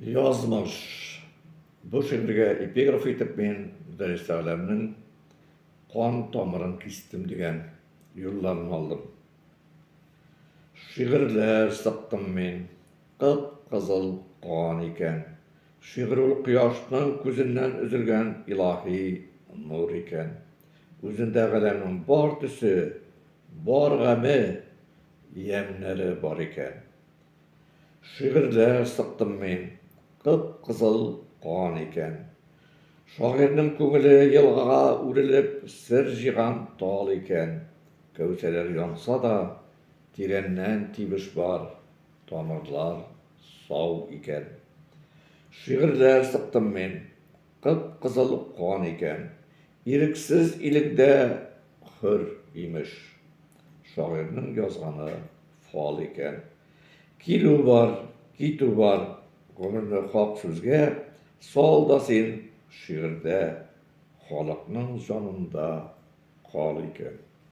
Язмыш. Бу шигырьгә эпиграф итеп мин Мөдәррис Әгъләмнең Кан тамырын кистем дигән юлларын алдым. Шигырьләр сыктым мин, кып-кызыл кан икән. Шигырь ул кояшның күзеннән өзелгән илаһи нур икән. Үзендә галәмнең бар төсе, бар гаме, ямьнәре бар икән. Шигырьләр сыктым мин, кып-кызыл кан икән. Шагыйрьнең күңеле елгага үрелеп сер җыйган тал икән. Кәүсәләр янса да, тирәннән тибеш бар, тамырлар сау икән. Шигырьләр сыктым мин, кып-кызыл кан икән. Ирексез илеңдә хөр, имеш. Шагыйрьнең язганы фал икән. Килү бар, китү бар, гомерне хак сүзгә сал да син шигырьдә халыкның җанында кал икән.